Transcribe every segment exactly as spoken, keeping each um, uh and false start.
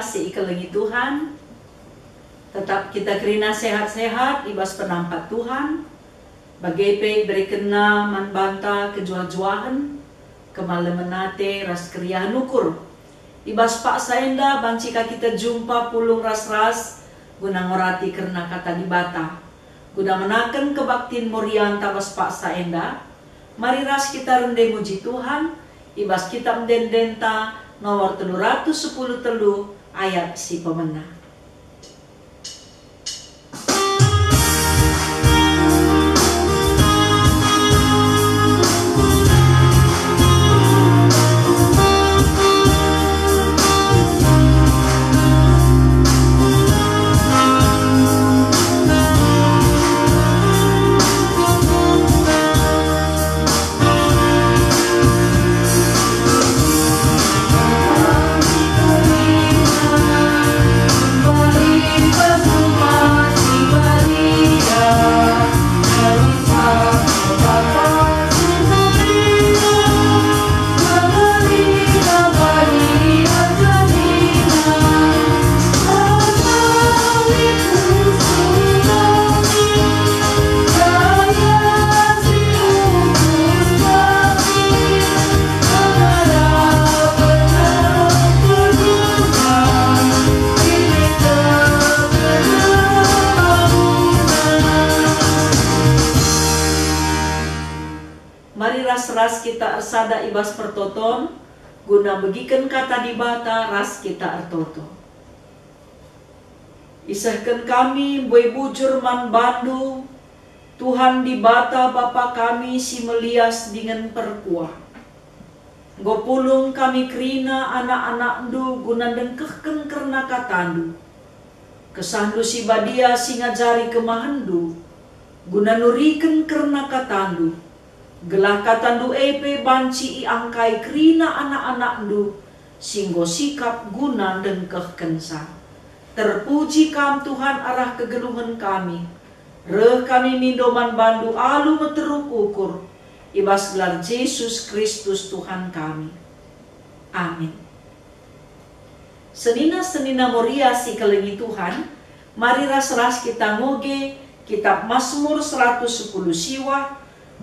si ikelengi Tuhan, tetap kita kerina sehat-sehat i bas penampat Tuhan, bage pe iberekenNa man banta kejuah-juahen, kemalemen ate ras keriahen ukur. I bas paksa enda banci ka kita jumpa pulung ras-ras guna ngorati kerna Kata Dibata. Guna menaken kebaktin merianta bas paksa enda, mari ras kita rende muji Tuhan i bas Kitap Ende-endenta nomor telu ratus sepuluh telu ayat si pemena. Mari ras-ras kita ersada i bas pertoton, guna begiken Kata Dibata ras kita ertoto. Isehken kami mbue bujur man bandu, Tuhan Dibata Bapa kami si melias dingen perkuah. Enggo pulung kami kerina anak-anakndu guna ndengkehken kerna katandu. Kesahndu si badia si ngajari kemahenndu, guna nuriken kerna katandu, gelah katandu e pe banci iangkai kerina anak-anakndu si enggo sikap guna ndengkehkenca. Terpuji Kam, Tuhan, arah kegeluhen kami. Reh kami mindo man bandu alu meteruk ukur, i bas gelar Jesus Kristus Tuhan kami. Amin. Senina-senina Moria si kelengi Tuhan, mari ras-ras kita ngoge Kitap Masmur seratus sepuluh siwah,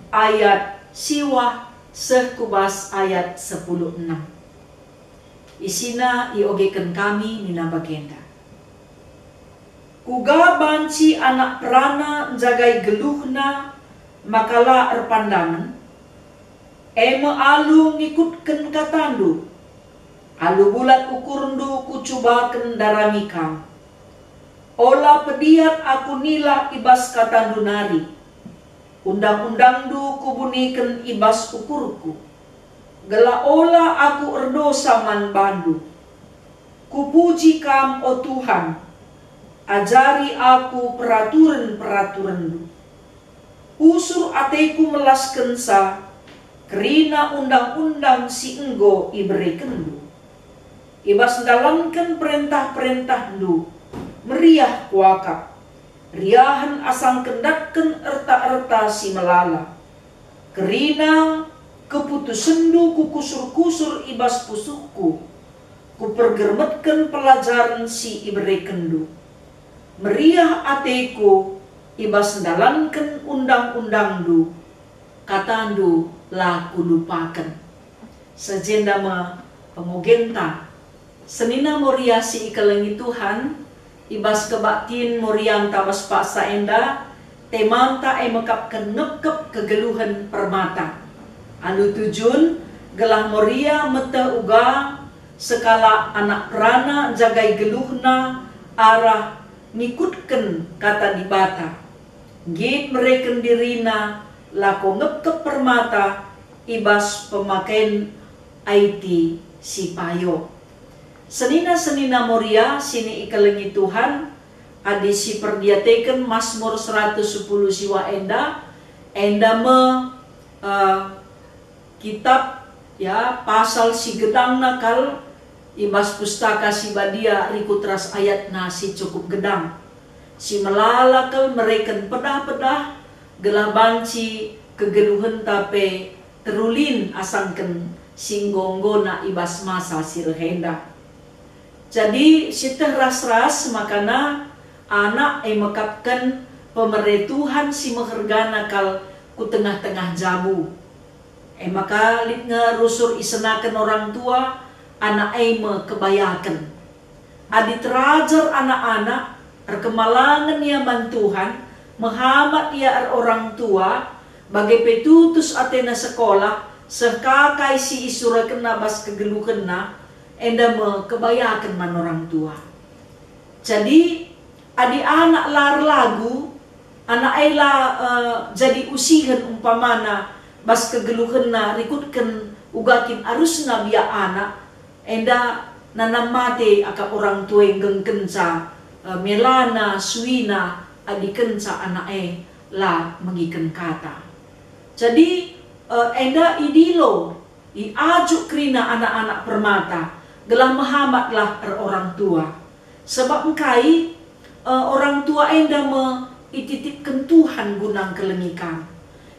ayat siwah seh ku bas ayat sepuluh enem. Isina iogeken kami nina bagenda. Kuga banci anak perana njagai geluhna maka la erpandangen? E me alu ngikutken katandu. Alu bulat ukurndu kucubaken ndarami kam. Ola pediat aku nilak i bas katandu nari. Undang-undangndu kubuniken i bas ukurku, gelah ola aku erdosa man bandu. Kupuji Kam, o Tuhan, ajari aku peraturen-peraturenNdu. Usur ateku melaskenca kerina undang-undang si enggo iberekenNdu. I bas ndalanken perentah-perentahndu meriah kuakap, riahen asangken ndatken erta-erta si melala. Kerina keputusenndu kukusur-kusur i bas pusuhku, kupergermetken pelajaren si iberekenndu. Meriah ateku i bas ndalanken undang-undangndu, katandu la kulupaken. Sajenda me pengogenta. Senina Moria si ikelengi Tuhan, i bas kebaktin Morianta bas paksa enda, temanta e mekapken ngepkep kegeluhen permata. Alu tujun, gelah Moria meteh uga sekalak anak perana njagai geluhna arah ngikutken Kata Dibata. Nggit mereken dirina lako ngepkep permata i bas pemaken aiti si payo. Senina-senina Moria si ikelengi Tuhan, adi siperdiateken Masmur seratus sepuluh siwah enda, enda me, eh, Kitap, ya, pasal si gedangna kal i bas Pustaka Si Badia rikut ras ayatna si cukup gedang, si melala kal mereken pedah-pedah gelah banci kegeluhenta pe terulin asangken si enggo-enggona i bas masa si reh enda. Jadi, sieteh ras-ras makana anak e mekapken pemere Tuhan si mehergana kal ku tengah-tengah jabu. E maka lit nge rusur isenaken orang tua, anak e me kebayaken. Adi terajar anak-anak, erkemalangen ia man Tuhan, mehamat ia erorang tua, bage pe tutus atena sekolah, seh ka kai si isurakenna bas kegeluhenna, enda me kebayaken man orang tua. Jadi, adi anak la erlagu, anak e la, eh, jadi usihen umpamana bas kegeluhenna rikutken uga kin arusna biak anak, enda nanam mate akap orang tua e nggengkenca, eh, melana, suina, adi kenca anak e la megiken kata. Jadi, eh, enda idilo, iajuk kerina anak-anak permata, gelah mehamatlah erorang tua. Sebab engkai, eh, orang tua enda me ititipken Tuhan guna ngkelengi kam.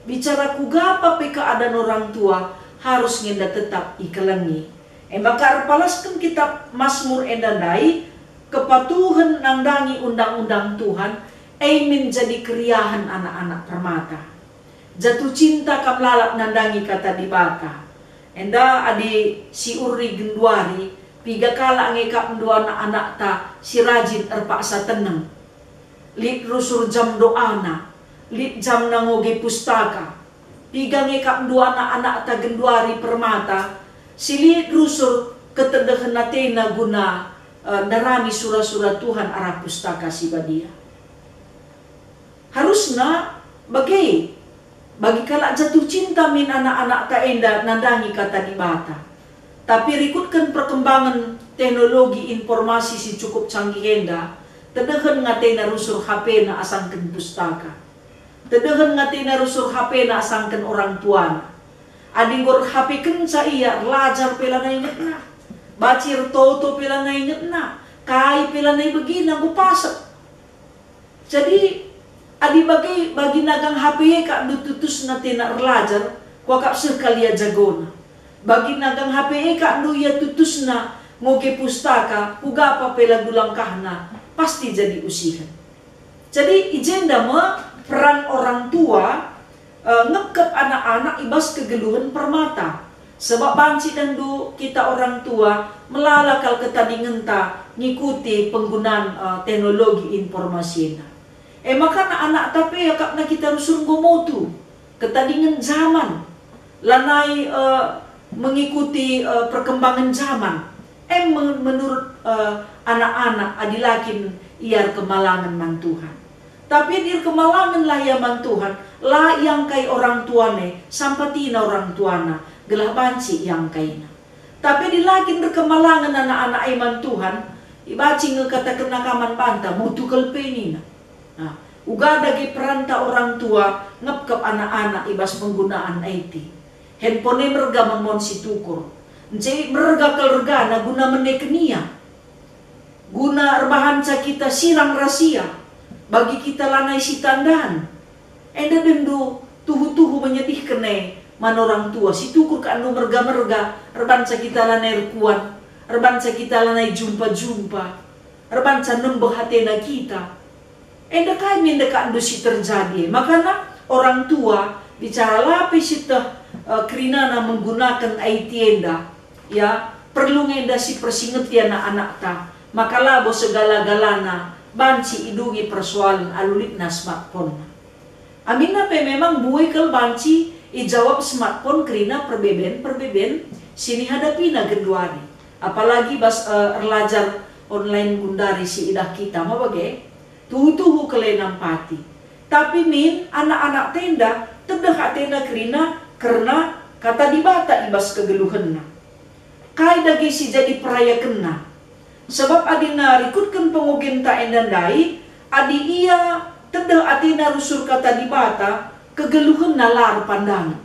Bicara kuga pe keadaan orang tua, harus nge enda tetap ikelengi. E maka erpalasken kitab Masmur enda ndai, kepatuhen nandangi undang-undang Tuhan, e min jadi keriahen anak-anak permata. Jatuh cinta kam lalap nandangi kata Dibata. Enda adi si uri genduari, piga kalak nge kap ndu anak-anakta si rajin erpaksa teneng. Lit rusur jam doana, lit jamna ngoge pustaka. Piga nge kap ndu anak-anakta genduari permata, si lit rusur ketedehen atena guna, eh, ndarami sura-sura Tuhan arah Pustaka Si Badia. Harusna bage, bagi kalak jatuh cinta min anak-anakta enda nandangi kata Dibata. Tapi rikutken perkembangan teknologi informasi si cukup canggih enda, tedehen nge atena rusur H P-na asangken pustaka. Tedehen nge atena rusur H P-na asangken orang tuana. Adi enggo er-H P kenca ia, erlajar pe lanai ingetna. Banci ertoto pe lanai ingetna. Kai pe lanai ibegina, enggo pasek. Jadi, adi bage, bagi nagang H P e kap ndu tutusna atena erlajar, kuakap seh kal ia jagona. Bagi nagang H P e kap ndu ia tutusna ngoge pustaka, kuga pe lagu langkahna, pasti jadi usihen. Jadi, i jenda me peran orang tua, eh, ngepkep anak-anak i bas kegeluhen permata. Sebab banci dendu kita orang tua melala kal ketadingenta ngikuti penggunaan, eh, teknologi informasi enda. E maka anak-anakta pe akapna kita rusur enggo motu. Ketadingen zaman, lanai, eh, mengikuti, eh, perkembangan zaman. Em me-, menurut, eh, anak-anak adi la kin ia erkemalangen man Tuhan. Tapi adi erkemalangenlah ia man Tuhan, la iangkai orang tuana e, sampatina orang tuana, gelah banci iangkaina. Tapi adi la kin erkemalangen anak-anak e man Tuhan, ibanci nge katakenna ka man banta, "Motu kal pe," nina. Nah, uga dage peranta orang tua ngepkep anak-anak i bas penggunaan I T. Handphone e merga man mon si tukur. Nce merga kal regana guna meneken ia. Guna erbahanca kita sirang ras ia, bagi kita lanai sitandan. Enda dendu tuhu-tuhu menyedihken e man orang tua, si tukur kap ndu merga-merga, erbanca kita lanai erkuan, erbanca kita lanai jumpa-jumpa, erbanca nembeh atena kita. Enda kai min dekakndu si terjadi? Makana orang tua bicara la pe sieteh, eh, kerinana menggunaken I T enda, ya, perlu nge enda si persingeti anak-anakta, maka labo segala-galana banci idungi persoalen alu litna smartphone. Aminna pe memang mbue kal banci ijawab smartphone kerina perbeben-perbeben si nihadapina genduari, apalagi bas, eh, erlajar online gundari si idah kita, ma bage? Tuhu-tuhu kal e nampati. Tapi min anak-anakta enda tedeh atena kerina kerna Kata Dibata i bas kegeluhenna. Kai dage si jadi perayakenna? Sebab adi rikutken pengogenta enda ndai, adi ia tedeh atena rusur Kata Dibata, kegeluhenna la erpandangen.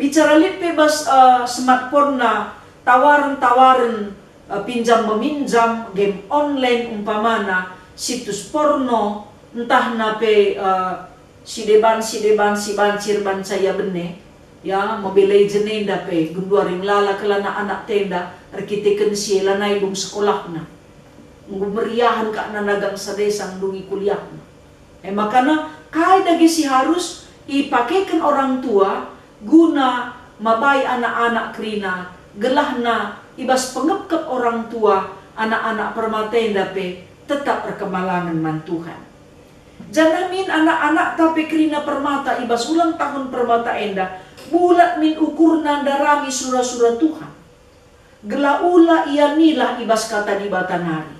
Bicara lit pe bas, eh, smartphone-na, tawaren-tawaren, eh, pinjam-meminjam, game online umpamana, situs porno, ntahna pe, eh, si deban-si deban si banci erbanca ia bene. Ya, mebelai jenenda pe, genduari melala kal anak-anakta enda, erkiteken si e lanai dung sekolahna. Enggo meriahen kak nanagang sadesa ngedungi kuliahna. E makana, kai dage si harus ipakeken orang tua guna mabai anak-anak kerina, gelahna i bas pengepkep orang tua anak-anak permata enda pe tetap erkemalangen man Tuhan. Janah min anak-anakta pe kerina permata i bas ulang tahun permata enda, bulat min ukurna ndarami sura-sura Tuhan. Gelah ula ia nilah i bas Kata Dibata nari.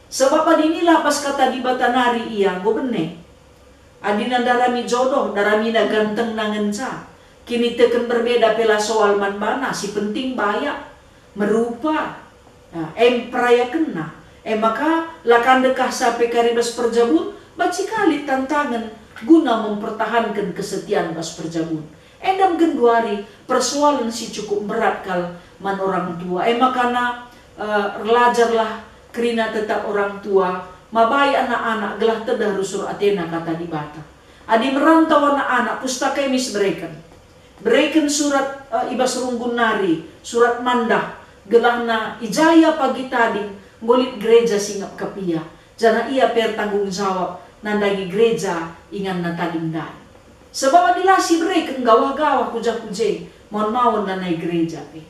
Sabap adi nilah bas Kata Dibata nari ia enggo bene. Adina ndarami jodoh, ndaramina gantengna ngenca. Kiniteken berbeda pe la soal man bana, si penting bayak, merupa, nah, em perayakenna. E maka, la ka ndekahsa pe kari bas perjabun, banci ka lit tantangen guna mempertahanken kesetian bas perjabun. Enda me genduari persoalen si cukup mberat kal man orang tua. E makana, eh, erlajarlah kerina tetap orang tua, mabai anak-anak gelah tedeh rusur atena Kata Dibata. Adi merantau anak-anak, pustaka e mis bereken. Bereken surat, eh, i bas runggun nari, surat mandah, gelahna i ja ia pagi tading, enggo lit gereja si ngepkep ia, janah ia pe ertanggung jawab nandangi gereja inganna tading ndai. Sabap adi la sibereken gawah-gawah ku ja ku je, maun-maun lanai gereja pe.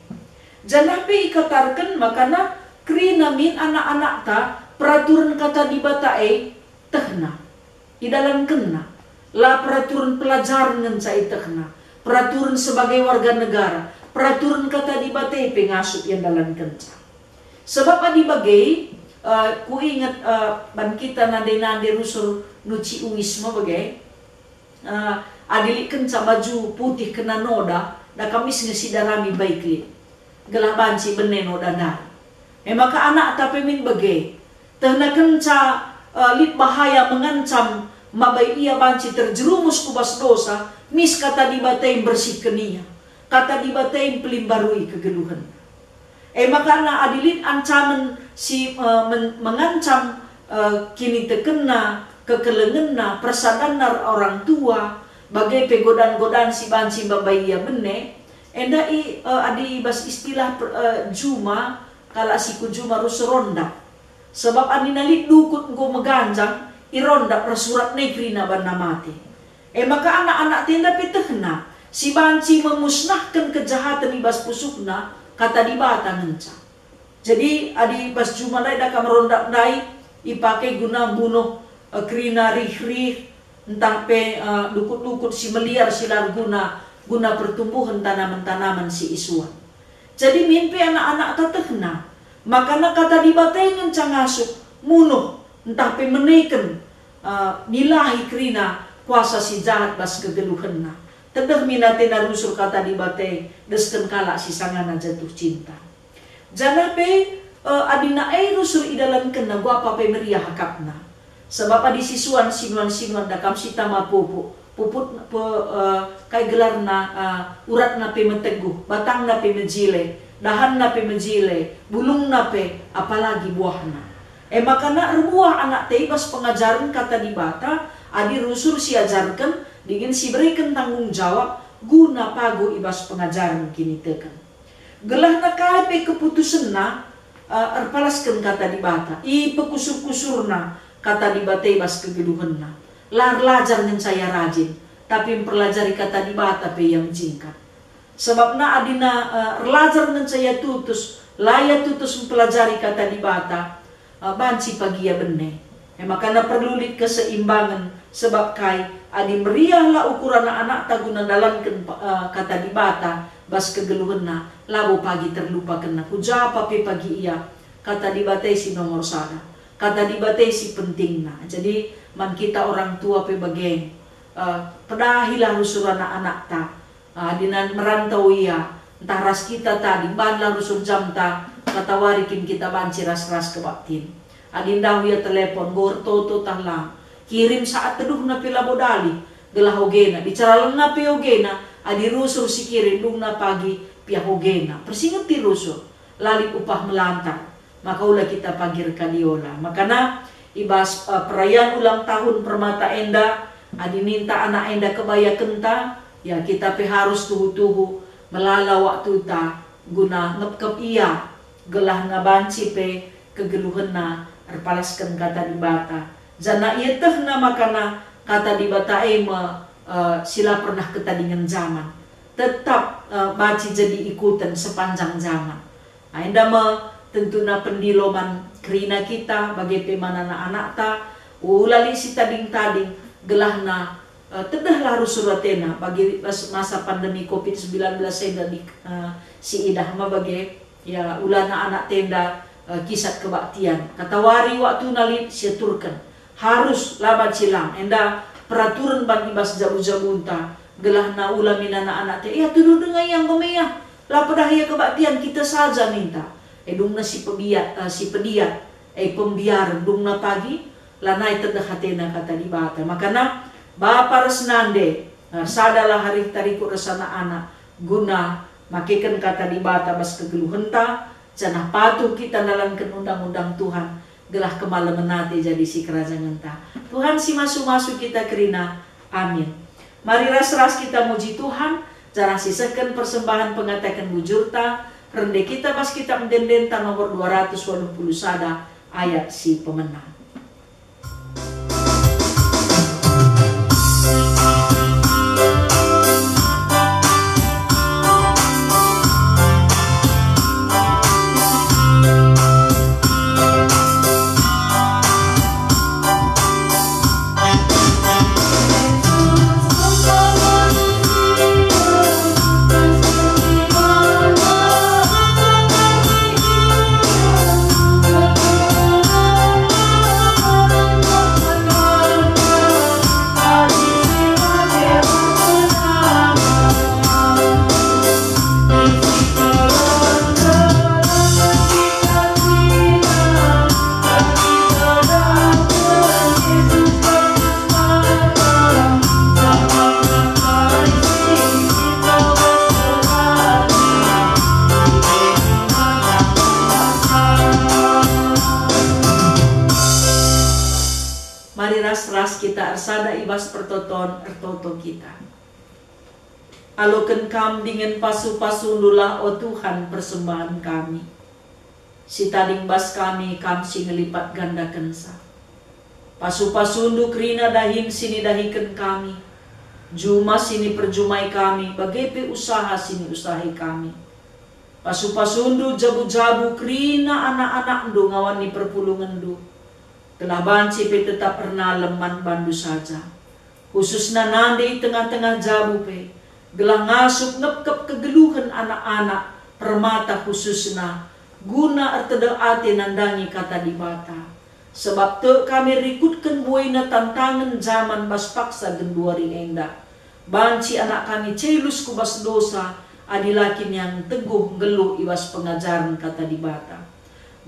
Janah pe ikatarken makana kerina min anak-anakta peraturen Kata Dibata e tehna, idalankenna. La peraturen pelajaren ngenca itehna, peraturen sebagai warga negara, peraturen Kata Dibata e pe ngasup idalankenca. Sabap adi bage, eh, kuinget, eh, ban kita nande-nande rusur nuci uis me bage. Eh, adi lit kenca baju putih kena noda, da kam mis nge sidarami baik lit. Gelah banci bene noda ndai. E maka anakta pe min bage. Tehna kenca, eh, lit bahaya mengancam mabai ia banci terjerumus ku bas dosa, mis Kata Dibata e mbersihken ia. Kata Dibata e mpelimbarui kegeluhenna. E maka adi lit ancamen si, eh, men-, mengancam, eh, kinitekenna, kekelengenna, persadanna orang tua, bage pe godaan-godaan si banci mabai ia bene, enda i, eh, adi i bas istilah per-, eh, juma, kalak si ku juma rusur rondap. Sabap adina lit dukut enggo meganjang, irondap ras surat negeri na banna mate. E maka anak-anakta enda pe tehna, si banci memusnahken kejahaten i bas pusuhna, Kata Dibata ngenca. Jadi, adi bas juma ndai da kam rondap ndai, ipake guna mbunuh, eh, kerina rih-rih, ntah pe, eh, dukut-dukut si meliar si la erguna, guna pertumbuhen tanaman-tanaman si isuan. Jadi min pe anak-anakta tehna, makana Kata Dibata e ngenca ngasup, munuh, ntah pe meneken, eh, nilahi kerina kuasa si jahat bas kegeluhenna. Tedeh min atena rusur Kata Dibata e desken kalak si sangana jatuh cinta. Janah pe, eh, adina e rusur idalankenna, guapa pe meriah akapna. Sabap adi sisuan sinuan-sinuan da kam si tama pupuk, puput pe, eh, kai gelarna, eh, uratna pe meteguh, batangna pe mejile, dahanna pe mejile, bulungna pe, apalagi buahna. E maka nak erbuah anakta i bas pengajaren Kata Dibata, adi rusur siajarken, dingen sibereken tanggung jawab guna paguh i bas pengajaren kiniteken. Gelahna kai pe keputusenna, eh, erpalasken Kata Dibata, ipekusur-kusurna Kata Dibata i bas kegeluhenna. La erlajar ngenca ia rajin, tapi mperlajari Kata Dibata pe ia mejingkat. Sabapna adina, eh, erlajar ngenca ia tutus, la ia tutus mpelajari Kata Dibata, eh, banci pagi ia bene. E makana perlu lit keseimbangen, sebab kai, adi meriahlah ukur anak-anakta guna ndalanken, eh, Kata Dibata bas kegeluhenna, labo pagi terlupakenna ku japa pe pagi ia. Kata Dibata si nomor sada, Kata Dibata si pentingna. Jadi, man kita orang tua pe bage, eh, pedahilah rusur anak-anakta. Ah, adina merantau ia, ntah ras kita tading, banlah rusur jamta, katawari kin kita banci ras-ras kebaktin. Adi ndauh ia telepon, enggo ertoto tah lang, kirim saat teduhna pe labo dalih, gelah ogena, bicara lena pe ogena, adi rusur si kirim dungna pagi, piah ogena. Persingeti rusur, la lit upah melantar. Maka ula kita pagi erkadiola. Makana, i bas, eh, perayaan ulang tahun permata enda, adi ninta anak enda kebayakenta, Ya, kita pe harus tuhu-tuhu melala waktuta guna ngepkep ia, gelahna banci pe kegeluhenna erpalasken Kata Dibata. Janah ietehna makana Kata Dibata e me, eh, si la pernah ketadingen jaman. Tetap, eh, banci jadi ikuten sepanjang jaman. Nah, enda me tentuna pendilo man kerina kita, bage pe man anak-anakta, ula lit sitading-tading, gelahna, eh, tedehlah rusur atena bagi mas-, masa pandemi covid sembilan belas enda di, eh, si idah me bage, ya, ulana anakta enda, eh, kisat kebaktian. Katawari waktuna lit siaturken. Harus la banci lang, enda peraturen ban i bas jabu-jabunta, gelahna ula min anak-anakta, "Ia tuduh denga ia enggo meyah, la pedah ia kebaktian, kita saja ninta." E dungna si pebiat, eh, si pediat, e pembiaren dungna pagi, lanai tedeh atena Kata Dibata. Makana, bapa ras nande, ersadalah arihta rikut ras anak-anak, guna makeken Kata Dibata bas kegeluhenta, janah patuh kita ndalanken undang-undang Tuhan, gelah kemalemen ate jadi sikerajangenta. Tuhan si masu-masu kita kerina. Amin. Mari ras-ras kita muji Tuhan, janah sisehken persembahen pengataken bujurta, rende kita bas kitab ende-endenta nomor dua ratus waluh puluh sada, ayat si pemena. Mari ras-ras kita ersada i bas pertoton ertoto kita. Aloken Kam dingen pasu-pasundulah, o Tuhan, persembahen kami. Si tading bas kami Kam si ngelipat gandakenca. Pasu-pasundu kerina dahin si nidahiken kami, juma si niperjumai kami, bage pe usaha si niusahi kami. Pasu-pasundu jabu-jabu kerina anak-anakndu ngawan ni perpulungenndu, gelah banci pe tetap ernalem man bandu saja. Khususna nande i tengah-tengah jabu pe, gelah ngasup ngepkep kegeluhen anak-anak Permata khususna, guna ertedeh ate nandangi Kata Dibata. Sebab tek kami rikutken buena tantangen jaman bas paksa genduari enda. Banci anak kami celus ku bas dosa, adi la kin ia teguh nggeluh i bas pengajaren Kata Dibata.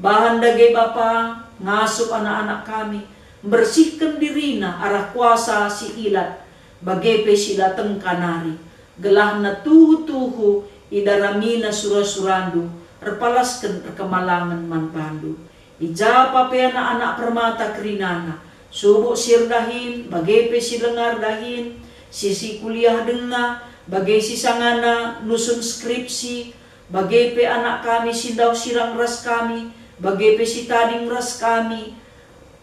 Bahan dage Bapa, ngasup anak-anak kami, mbersihken dirina arah kuasa si ilat, bage pe si la tengka nari, gelahna tuhu-tuhu idaramina sura-surandu, erpalasken erkemalangen man bandu. I ja pa pe anak-anak Permata kerinana, subuk si erdahin, bage pe si langa erdahin, si sikuliah denga, bage si sangana nusun skripsi, bage pe anak kami si ndauh sirang ras kami, bage pe si tading ras kami.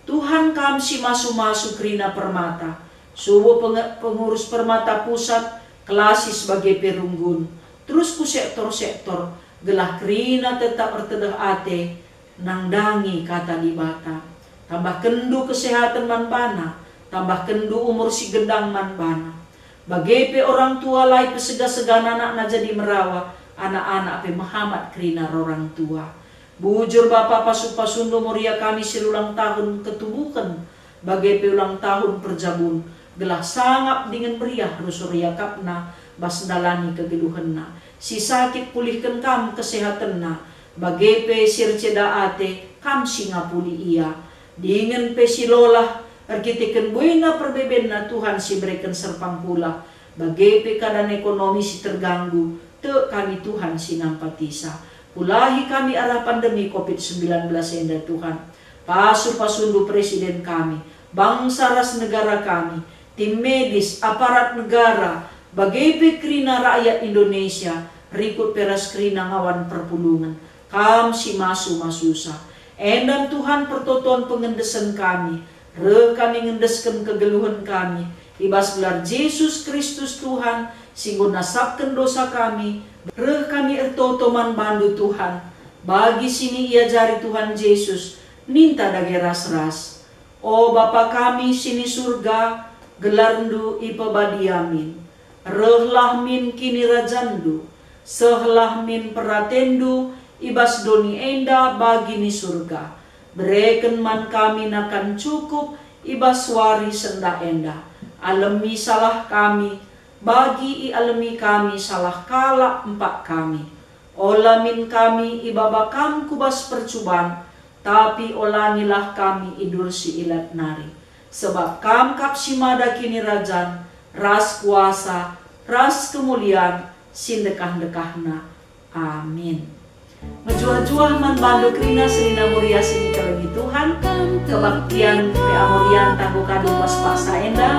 Tuhan, Kam si masu-masu kerina Permata, subuk penge-, pengurus Permata Pusat, Klasis bage pe Runggun, terus ku sektor-sektor, gelah kerina tetap ertedeh ate, nandangi Kata Dibata. Tambahkenndu kesehaten man bana, tambahkenndu umur si gendang man bana. Bage pe orang tua la ipesega-sega anakna jadi merawa, anak-anak pe mehamat kerina ro orang tua. Bujur Bapa, pasu-pasundu moria kami si ulang tahun ketubuhen, bage pe ulang tahun perjabun, gelah sangap dingen meriah rusur iakapna bas ndalani kegeluhenna. Si sakit pulihken Kam kesehatenna, bage pe si erceda ate, Kam si ngapuli ia. Dingen pe si lolah, erkiteken buena perbebenna Tuhan si bereken serpang pulah, bage pe keadaan ekonomi si terganggu, tek kami Tuhan si nampatisa. Pulahi kami arah pandemi covid sembilan belas enda, Tuhan. Pasu-pasundu presiden kami, bangsa ras negara kami, tim medis, aparat negara, Bage pe kerina rakyat Indonesia, rikut pe ras kerina ngawan perpulungen. Kam si masu-masusa. Enda Tuhan pertoton pengendesen kami, reh kami ngendesken kegeluhen kami, i bas gelar Jesus Kristus Tuhan, si enggo nasapken dosa kami, reh kami ertoto man bandu Tuhan, bagi si niajari Tuhan Jesus, ninta dage ras-ras. O Bapa kami si ni Surga, gelarNdu ipebadia min. Rehlah min kinirajanNdu, sehlah min peratenNdu i bas doni enda bagi ni Surga. Bereken man kami nakan cukup i bas wari sendah enda. Alemi salah kami, bagi ialemi kami salah kalak empak kami. Ola min kami ibaba Kam ku bas percuban, tapi olangilah kami idur si ilat nari. Sebab Kam kap si mada kinirajan, ras kuasa, ras kemulian, si ndekah-ndekahna. Amin. Mejuah-juah man bandu kerina senina Muria si ikelengi Tuhan, kebaktin P A Murian tanggo kadu pas paksa enda,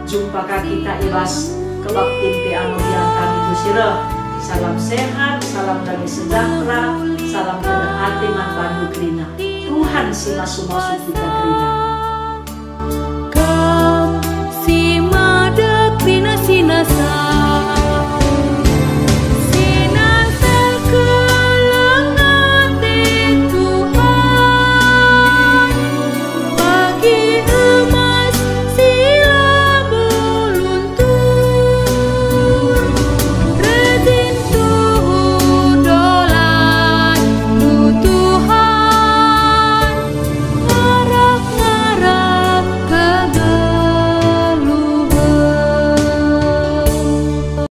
jumpa ka kita i bas kebaktin P A Murian kami tu si reh. Salam sehat, salam damai sejahtera, salam kedeng ate man bandu kerina. Tuhan si masu-masu kita kerina.